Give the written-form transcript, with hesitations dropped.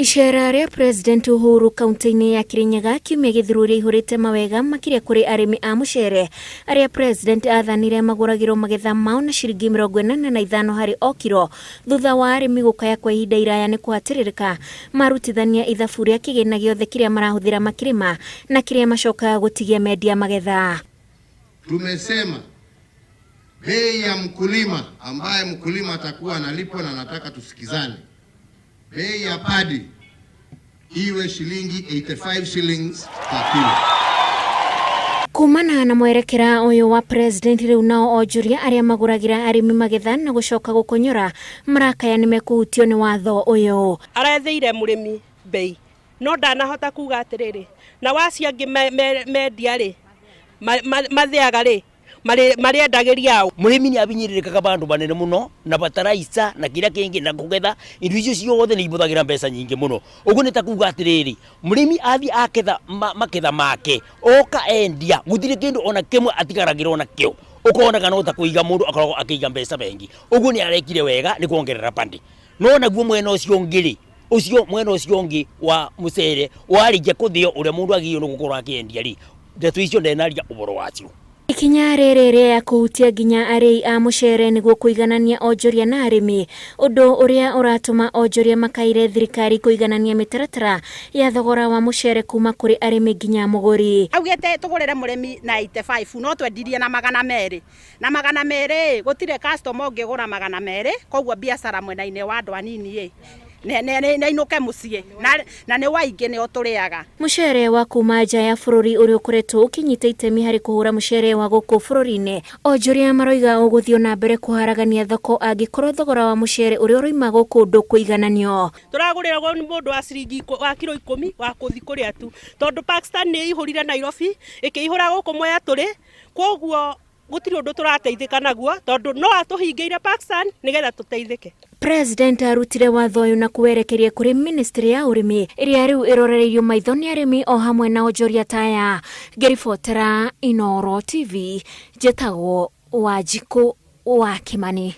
Iceera rĩa President Uhuru kaunti-inĩ ya Kirinyaga kiumia gĩthiru rĩaihũrĩte mawega makĩria kũrĩ arĩmi a mũcere arĩa President athanire magũragĩrwo magetha mao na ciringi 85 harĩ o kiro thutha wa arĩmi gũkaya kwa ihinda iraya nĩ kũhatĩrĩrĩka marutithania ithabu rĩa kĩgĩna gĩothe kĩrĩa marahũthĩra makĩrĩma na kĩrĩa macokaga gũtigia mendia magetha. Tumesema bei ya mkulima ambaye mkulima atakuwa analipwa na nataka tusikizane, bei ya padi iwe shilingi 85 shillings per kilo. Kumana na mwerekera ũyũ wa President rĩu nao onjoria arĩa magũragĩra arĩmi magetha na gũcoka gũkonyora marakaya nĩmekũhutio nĩ watho ũyũ. Aretheire mũrĩmi bei no ndanahota kuga atĩrĩrĩ, na wacio angĩ mendia rĩ, mathĩaga rĩ, marĩendagĩria ũ? Mũrĩmi nĩ abinyĩrĩrĩkaga bandũ banene mũno na bataraica na kĩrĩa kĩngĩ na kũgetha indo icio ciothe nĩ ibũthagĩra mbeca nyingĩ mũno. Ũguo nĩ ta kuga atĩrĩrĩ, mũrĩmi athiĩ aketha maketha make oka endia gũtirĩ kĩndũ ona kĩmwe atigaragĩrwo nakĩo. Ũkonaga no ta kũiga mũndũ akoragwo akĩiga mbeca bengi. Ũguo nĩ arekire wega nĩ kuongerera pandi. No naguo mwena ũcio ũngĩ rĩ, ũcio mwena ũcio ũngĩ wa mũcere warĩkia kũthĩo ũrĩa mũndũ agĩrĩirwo nĩ gũkorwo akĩendia rĩ, ndeto icio ndenaria ũhoro wacio. Ikinya rĩrĩ rĩa kũhutia nginya arĩi a mũcere nĩguo kũiganania onjoria na arĩmi, ũndũ ũrĩa ũratũma onjoria makaĩre thirikari kũiganania mĩtaratara ya thogora wa mũcere kuma kũrĩ arĩmi nginya mũgũri. Augĩte tũgũrĩre mũrĩmi na 85 no twendirie na 200. Na 200 ĩ, gũtirĩ customer ũngĩgũra 200, koguo biacara mwena-inĩ wa andũ anini ĩ, nĩ ainũke mũciĩ na nĩ waingĩ nĩo tũrĩaga. Mũcere wa kuma nja ya bũrũri ũrĩa ũkoretwo ũkĩnyita itemi harĩ kũhũra mũcere wa gũkũ bũrũri-inĩ, onjoria maroiga ũgũthiĩ o na mbere kũharagania thoko angĩkorwo thogora wa mũcere ũrĩa ũroima gũkũ ndũkũigananio. Tũragũrĩragwo nĩ mũndũ wa ciringi wa kiro 10 wa kũthi kũrĩa tu, tondũ Pakistan nĩ ĩihũrire Nairobi, ĩkĩihũra gũkũ Mwea tũrĩ, Kwoguo gũtirĩ ũndũ tũrateithĩka naguo tondũ no atũhingĩire Pakistan nĩgetha tũteithĩke. President arutire watho ũyũ na kũwerekeria kũrĩ ministry ya ũrĩmi ĩrĩa rĩu ĩrorereirio maitho nĩ arĩmi o hamwe na onjoria ta aya. Ngĩribotera Inooro TV, njĩtagwo Wanjikũ wa Kĩmani.